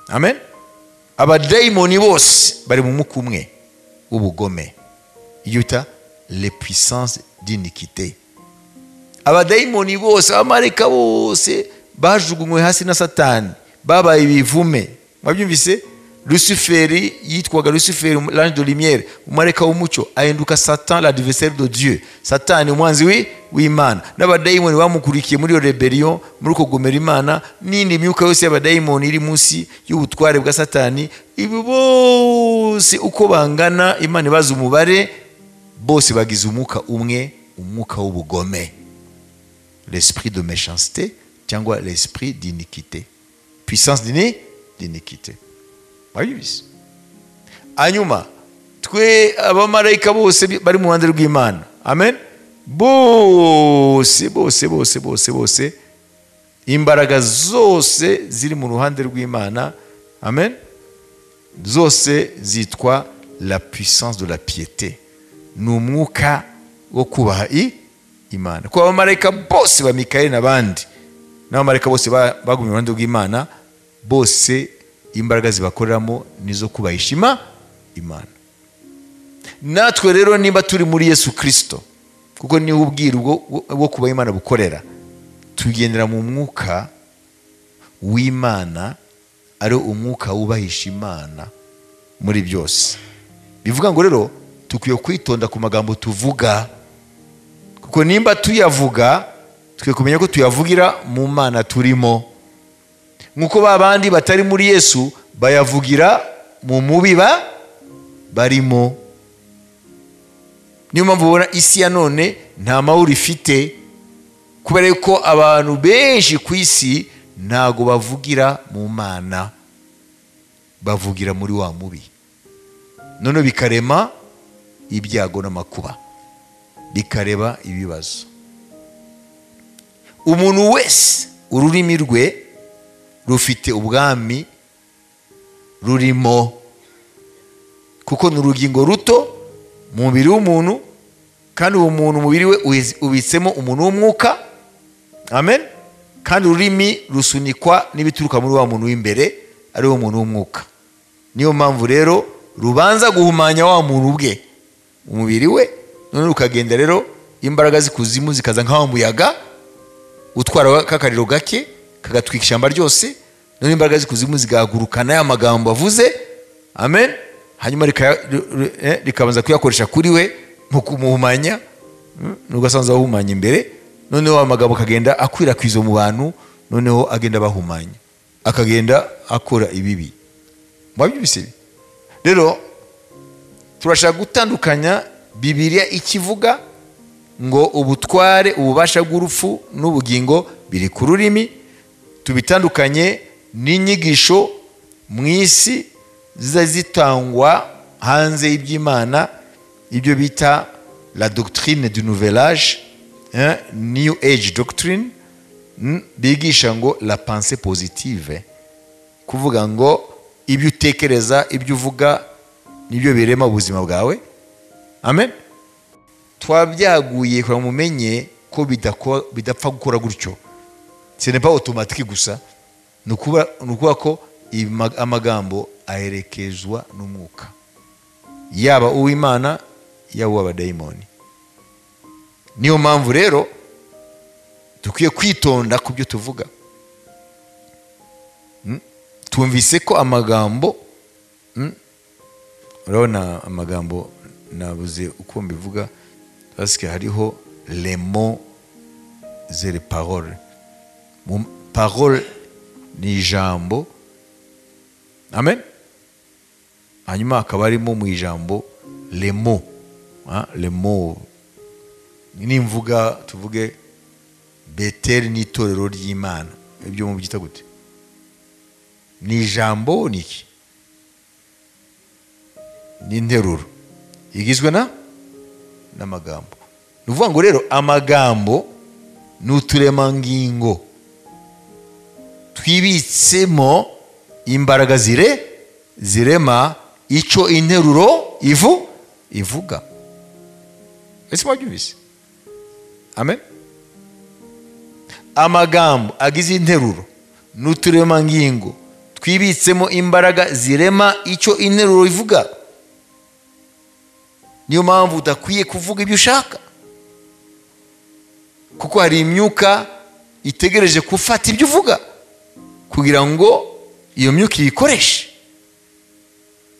Amen. Abadayimoni bose bari mu mwuka umwe w'ubugome, iyo bita les puissances d'iniquité. Abadayimoni bose, abamarayika bose bajugunywe hasi na Satani, babaye ibivume. Mwabyumvise? Luciferi yitwaga Luciferi, l'ange de lumière, umumarayika w'umucyo, ahinduka Satan, l'adversaire de Dieu, Satani umwanzi w'Imana. N'abadayimoni bamukurikiye muri iyo rebellion, muri uko kugomera Imana, n'indi myuka yose y'abadayimoni iri munsi y'ubutware bwa Satani, ibi bose uko bangana, Imana ibaza umubare, bose bagize umwuka umwe, umwuka w'ubugome, l'esprit de méchanceté cyangwa l'esprit d'iniquité, puissance d'iniquité. Mwabyumvise? Hanyuma twe abamarayika bose bari mu ruhande rw'Imana, amen, bose bose bose bose bose, imbaraga zose ziri mu ruhande rw'Imana, amen, zose zitwa la puissance de la piété, ni umwuka wo kubaha Imana. Kuko abamarayika bose ba Mikayeli n'abandi n'abamarayika bose bagumye mu ruhande rw'Imana, bose imbaraga zibakoreramo nizo kubahisha Imana. Natwe rero niba turi muri Yesu Kristo, kuko niwe ubwiru bwo kubaha Imana bukorera, tugendera mu mwuka w'Imana, ari umwuka wubahisha Imana muri byose. Bivuga ngo rero tukwiye kwitonda ku magambo tuvuga, kuko nimba tuyavuga tukwiye kumenya ko tuyavugira mu Mana turimo, nkuko babandi batari muri Yesu bayavugira mu mubi barimo. Niyo mpamvu ubona isi ya none nta mahoro ifite, kubera ko abantu benshi ku isi ntago bavugira mu Mana, bavugira muri wa mubi. None bikarema ibyago n'amakuba, bikareba ibibazo. Umuntu wese ururimi rwe rufite ubwami rurimo, kuko ni urugingo ruto mu mubiri w'umuntu, kandi uwo muntu umubiri we ubitsemo umuntu w'umwuka. Amen. Kandi ururimi rusunikwa n'ibituruka muri wa muntu w'imbere, ari wo muntu w'umwuka. Niyo mpamvu rero rubanza guhumanya wa muntu ubwe umubiri we, none rukagenda rero imbaraga zikuzimu zikaza nk'aho muyaga utwara kakariro gake kagatwika ishyamba ryose, none imbaraga zikuzimu zigahagurukana ya magambo avuze. Amen. Hanyuma rikabanza kuyakoresha kuri we mu kumuhumanya, nugasanza ahumanya imbere, noneho amagambo akagenda akwirakwiza mu bantu, noneho agenda bahumanya, akagenda akora ibibi. Mwabyumvise? Rero turashaka gutandukanya Bibiliya ikivuga ngo ubutware, ububasha bw'urupfu n'ubugingo biri ku rurimi, tubitandukanye n'inyigisho mu isi ziza zitangwa hanze y'iby'Imana, ibyo bita la doctrine du nouvel âge, new age doctrine, bigisha ngo la pensée positive, kuvuga ngo ibyo utekereza, ibyo uvuga nibyo birema ubuzima bwawe. Amen. Twabyaguye kugira ngo mumenye ko bidapfa gukora gutyo. Ce n'est pas automatique gusa, ni ukuvuga ko amagambo aherekezwa n'umwuka, yaba uw'Imana yaba uw'abadayimoni. Niyo mpamvu rero dukwiye kwitonda ku byo tuvuga. Twumvise ko amagambo, urabona amagambo nabuze uko mbivuga, parce que hariho les mots et les paroles. Parole ni ijambo. Amen. Hanyuma akaba arimo mu ijambo les mots, les mots nimvuga tuvuge Beteli n'itorero ry'Imana, ibyo mubyita gute? Ni ijambo, ni iki? Ni interuro igizwe na n'amagambo. Ni ukuvuga ngo rero amagambo ni uturemangingo twibitsemo imbaraga zirema icyo interuro ivuga. Ese mwabyumvise? Amen. Amagambo agize interuro ni uturemangingo twibitsemo imbaraga zirema icyo interuro ivuga. Niyo mpamvu udakwiye kuvuga ibyo ushaka, kuko hari imyuka itegereje gufata ibyo uvuga kugira ngo iyo myuka iyikoreshe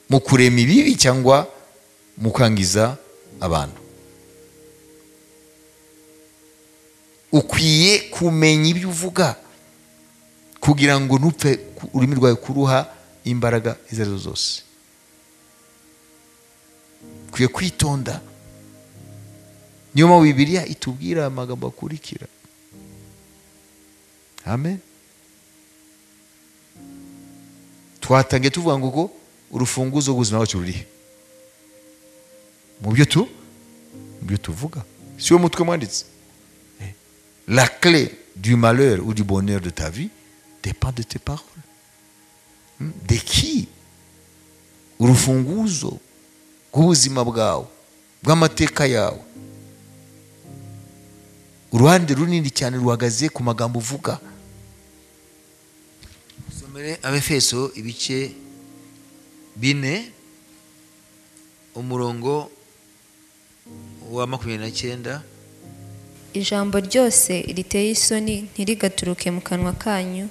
mu kurema ibibi cyangwa mu kwangiza abantu. Ukwiye kumenya ibyo uvuga kugira ngo ntupfe ururimi rwawe kuruha imbaraga izo arizo zose. Ukwiye kwitonda. Niyo mpamvu Bibiliya itubwira amagambo akurikira. Amen. Twatangiye tuvuga ngo urufunguzo rw'ubuzima bwacu ruri mu byo tuvuga. Si wo mutwe mwanditse. La clé du malheur ou du bonheur de ta vie dépend de tes paroles. De qui? Urufunguzo rw'ubuzima bwawe, bw'amateka yawe, uruhande runini cyane ruhagaze ku magambo uvuga. Somere Abefeso ibice 4 umurongo wa 29. Ijambo ryose riteye isoni ntirigaturuke mu kanwa kanyu,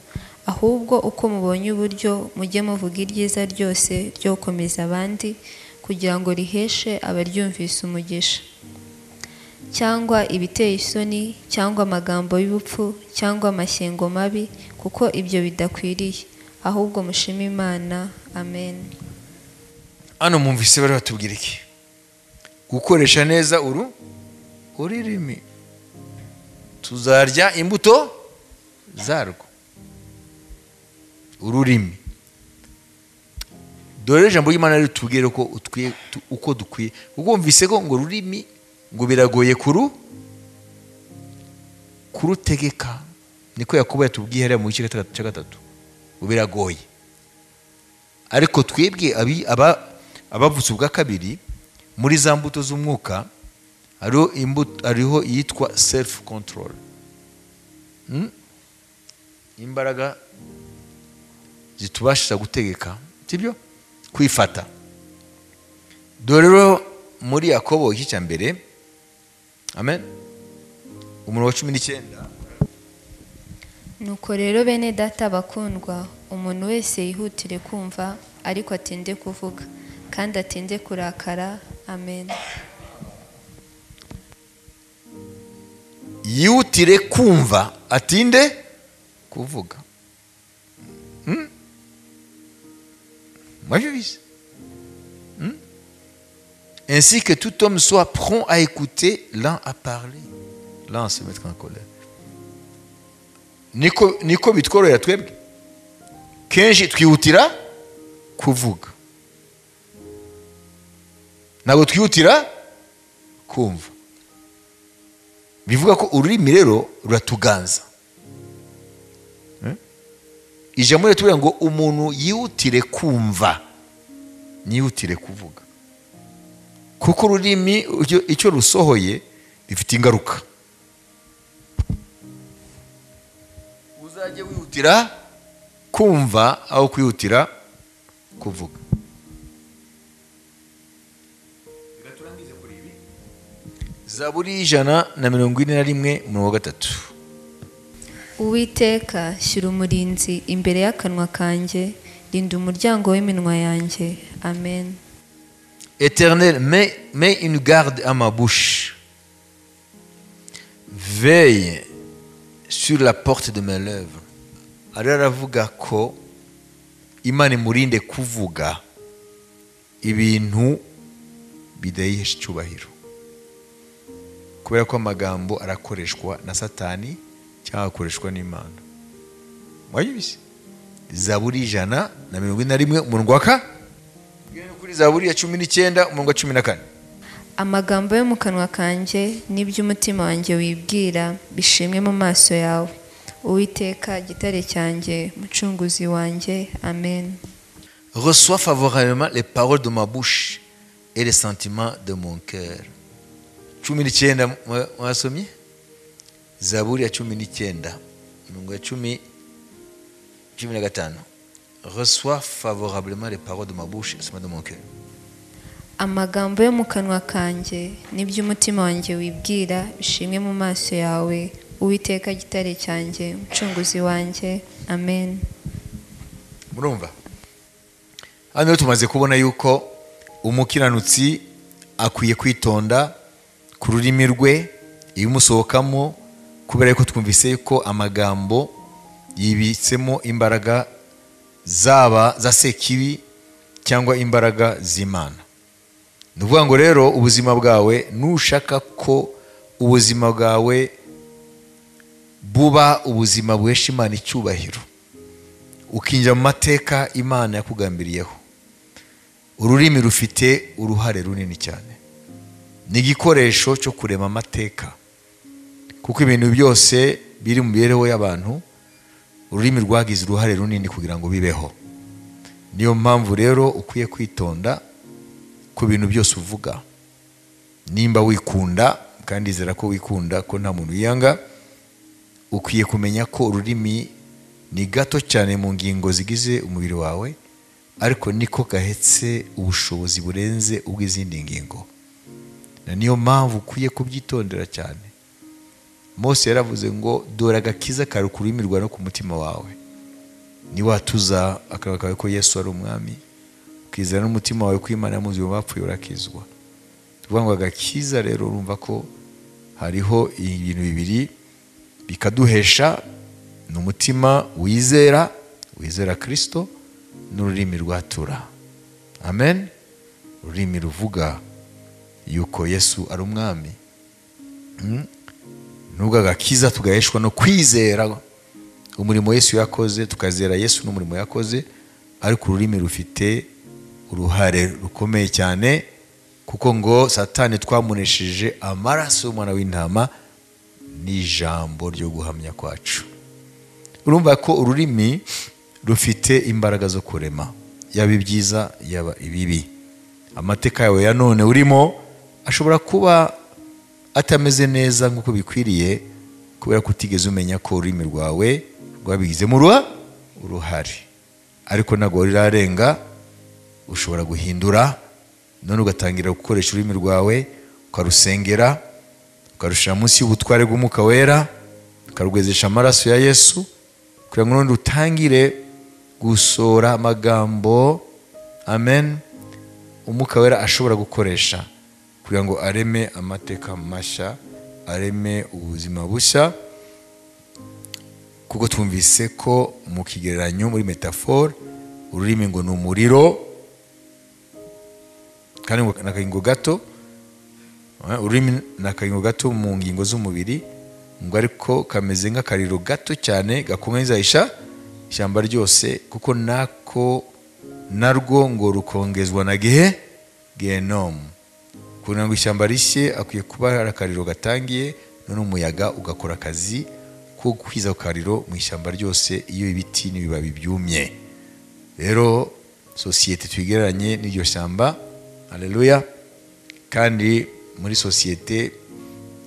Ahubwo uko mubonye uburyo mujye muvuga iryiza ryose ryo gukomeza abandi, kugira ngo riheshe abaryumvise umugisha. Cyangwa ibiteye isoni, cyangwa amagambo y'ubupfu, cyangwa amashyengo mabi, kuko ibyo bidakwiriye. Ahubwo mushime Imana. Amen. Hano mwumvise bari batubwira iki? Gukoresha neza ururimi, tuzarya imbuto zarwo. Ururimi, dore ijambo ry'Imana ritubwira ko uko dukwiye. Kuko wumvise ko ngo ururimi ngo biragoye kurutegeka, niko Yakobo yatubwiye hariya mu gice cya 3, ngo biragoye. Ariko twebwe abavutse ubwa kabiri muri za mbuto z'umwuka, hariho iyitwa self control, imbaraga zitubasha gutegeka, sibyo, kwifata. Dore rero muri Yakobo igice cya 1, amen, umurongo wa 19. Nuko rero bene data bakundwa, umuntu wese yihutire kumva, ariko atinde kuvuga, kandi atinde kurakara. Amen. Yihutire kumva, atinde kuvuga. Moi je vise. Ainsi que tout homme soit prompt à écouter, lent à parler, lent à se mettre en colère. Niko bitworohera twebwe. Kenshi twihutira kuvuga, ntabwo twihutira kumva. Bivuga ko ururimi rero ruratuganza. Ijambo ritubwira ngo umuntu yihutire kumva, yihutire kuvuga, kuko ururimi icyo rusohoye bifite ingaruka. Uzajye wihutira kumva aho kwihutira kuvuga. Turangize kuri ibi. Zaburi 141 umurongo wa 3. Uwiteka, shyira umurinzi imbere y'akanwa kanjye, rinda umuryango w'iminwa yanjye. Amen. Éternel, mets une garde à ma bouche. Veille sur la porte de mes lèvres. Aravuga ko Imana imurinde kuvuga ibintu bidahesha icyubahiro, kubera ko amagambo arakoreshwa na Satani cyangwa akoreshwa n'Imana. Mwayibise? Zaburi 141 umurongo wa ka kuri Zaburi ya 19 umurongo wa 14. Amagambo yo mu kanwa kanjye n'iby'umutima wanjye wibwira bishimwe mu maso yawe, Uwiteka gitare cyanjye, mucunguzi wanjye. Amen. Reçois favorablement les paroles de ma bouche et les sentiments de mon cœur. 19 mwasomye? Zaburi ya 19 umurongo wa 15. Reçois favorablement les paroles de ma bouche et les sentiments de mon cœur. Amagambo yo mu kanwa kanjye n'iby'umutima wanjye wibwira bishimwe mu maso yawe, Uwiteka gitare cyanjye, mucunguzi wanjye. Amen. Murumva? Hano tumaze kubona yuko umukiranutsi akwiye kwitonda ku rurimi rwe ibimusohokamo, kubera yuko twumvise yuko amagambo yibitsemo imbaraga zaba za sekibi cyangwa imbaraga z'Imana. Ni ukuvuga ngo rero ubuzima bwawe, nushaka ko ubuzima bwawe buba ubuzima buhesha Imana icyubahiro, ukinjira mu mateka Imana yakugambiriyeho, ururimi rufite uruhare runini cyane. Ni igikoresho cyo kurema amateka, kuko ibintu byose biri mu mibereho y'abantu ururimi rwagize uruhare runini kugira ngo bibeho. Niyo mpamvu rero ukwiye kwitonda ku bintu byose uvuga. Nimba wikunda, kandi izera ko wikunda, ko nta muntu wiyanga, ukwiye kumenya ko ururimi ni gato cyane mu ngingo zigize umubiri wawe, ariko niko gahetse ubushobozi burenze ubw'izindi ngingo. Na niyo mpamvu ukwiye kubyitondera cyane. Mose yaravuze ngo dore agakiza kari ku rurimi rwawe no ku mutima wawe. Ni watuza akanwa kawe ko Yesu ari umwami, ukizera n'umutima wawe ko Imana yamuzuye mu bapfuye, urakizwa. Tuvuga ngo agakiza rero, urumva ko hariho ibintu bibiri bikaduhesha: ni umutima wizera, wizera Kristo, n'ururimi rwatura. Amen. Ururimi ruvuga yuko Yesu ari umwami. Nubwo agakiza tugaheshwa no kwizera umurimo Yesu yakoze, tukazera Yesu n'umurimo yakoze, ariko ururimi rufite uruhare rukomeye cyane, kuko ngo Satani twamunesheje amaraso y'umwana w'intama n'ijambo ryo guhamya kwacu. Urumva ko ururimi rufite imbaraga zo kurema, yaba ibyiza yaba ibibi. Amateka yawe ya none urimo ashobora kuba atameze neza nk'uko bikwiriye, kubera ko utigeze umenya ko ururimi rwawe rwabigizemo uruhare. Ariko ntabwo rirarenga, ushobora guhindura none ugatangira gukoresha ururimi rwawe, ukarusengera, ukarushyira munsi y'ubutware bw'Umwuka Wera, ukarwezesha amaraso ya Yesu, kugira ngo none utangire gusora amagambo, amen, Umwuka Wera ashobora gukoresha kugira ngo areme amateka mashya, areme ubuzima bushya. Kuko twumvise ko mu kigereranyo, muri metaphore, ururimi ngo ni umuriro, kandi ngo ni akagingo gato. Ururimi ni akagingo gato mu ngingo z'umubiri, ngo ariko kameze nk'akariro gato cyane gakomeza ishyamba ryose, kuko nako narwo ngo rukongezwa na gehenomu. Kugira ngo ishyamba rishye akwiye kuba hari akariro gatangiye, none umuyaga ugakora akazi ko gukwiza ako kariro mu ishyamba ryose iyo ibiti n'ibibabi byumye. Rero sosiyete tuyigereranye n'iryo shyamba. Haleluya. Kandi muri sosiyete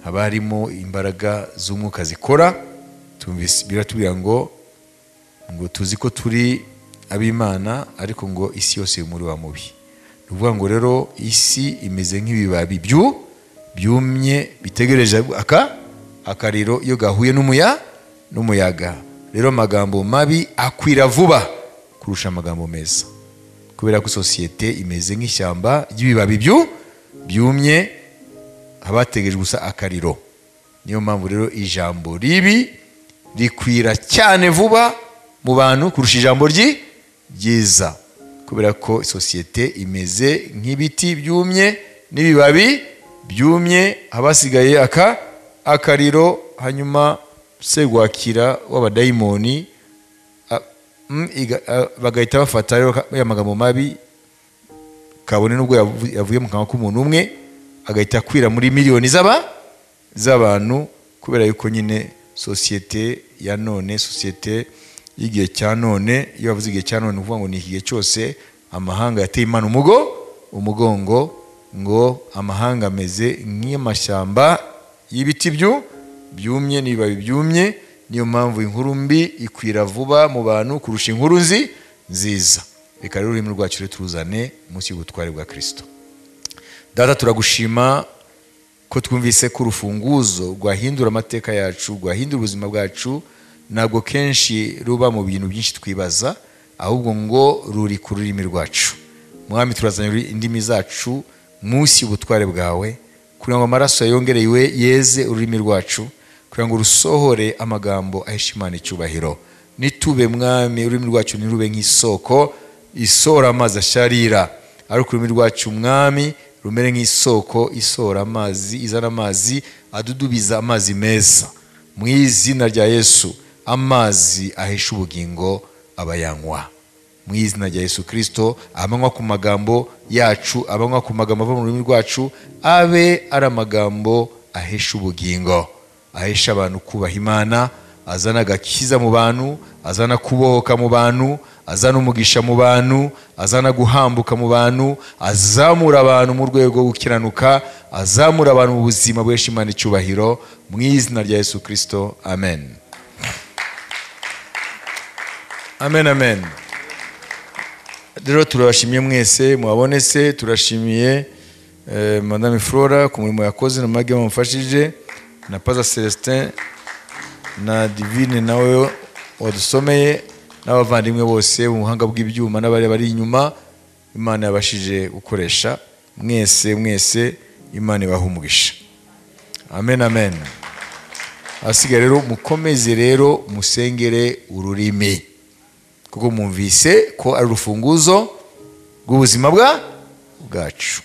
haba harimo imbaraga z'umwuka zikora. Tumvise biratubwira ngo tuzi ko turi ab'Imana, ariko ngo isi yose muri wa mubi. Ni ukuvuga ngo rero isi imeze nk'ibibabi byumye bitegereje akariro iyo gahuye n'umuyaga. Rero amagambo mabi akwira vuba kurusha amagambo meza, kubera ko sosiyete imeze nk'ishyamba ry'ibibabi byumye, habategereje gusa akariro. Niyo mpamvu rero ijambo ribi rikwira cyane vuba mu bantu kurusha ijambo ryiza, kubera ko sosiyete imeze nk'ibiti byumye n'ibibabi byumye, habasigaye akariro. Hanyuma segwakira w'abadayimoni bagahita bafata rero ya magambo mabi, kabone nubwo yavuye mu kanwa k'umuntu umwe, agahita akwira muri miliyoni z'abantu, kubera yuko nyine sosiyete ya none, sosiyete y'igihe cya none, iyo bavuze igihe cya none uvuga ngo ni igihe cyose amahanga yateye Imana umugongo, ngo amahanga ameze nk'amashyamba y'ibiti byumye n'ibibabi byumye. Niyo mpamvu inkuru mbi ikwira vuba mu bantu kurusha inkuru nziza. Reka rero ururimi rwacu rero turuzane munsi y'ubutware bwa Kristo. Data, turagushima ko twumvise ko urufunguzo rwahindura amateka yacu, rwahindura ubuzima bwacu, ntabwo kenshi ruba mu bintu byinshi twibaza, ahubwo ngo ruri ku rurimi rwacu. Mwami, turazanye indimi zacu munsi y'ubutware bwawe, kugira ngo amaraso yongerewe yeze ururimi rwacu, kugira ngo rusohore amagambo ahesha Imana icyubahiro. Nitube Mwami, ururimi rwacu ntirube nk'isoko isohora amazi asharira, ariko ururimi rwacu Mwami rumere nk'isoko isohora amazi, izana amazi adudubiza amazi meza. Mu izina rya Yesu, amazi ahesha ubugingo abayanywa. Mu izina rya Yesu Kristo, abanywa ku magambo yacu, abanywa ku magambo ava mu rurimi rwacu, abe ari amagambo ahesha ubugingo, ahesha abantu kubaha Imana, azana agakiza mu bantu, azana kubohoka mu bantu, azana umugisha mu bantu, azana guhambuka mu bantu, azamura abantu mu rwego rwo gukiranuka, azamura abantu mu buzima bwesha Imana icyubahiro. Mu izina rya Yesu Kristo, amen. Amen, amen. Rero turabashimiye mwese mwabonetse, turashimiye Madame Flora ku murimo yakoze na Mage wamufashije, na Pastor Celestin na Divine nawe wadusomeye, n'abavandimwe bose mu buhanga bw'ibyuma n'abari bari inyuma Imana yabashije gukoresha. Mwese mwese Imana ibahe umugisha. Amen, amen. Ahasigaye rero mukomeze rero musengere ururimi, kuko mwumvise ko ari urufunguzo rw'ubuzima bwacu.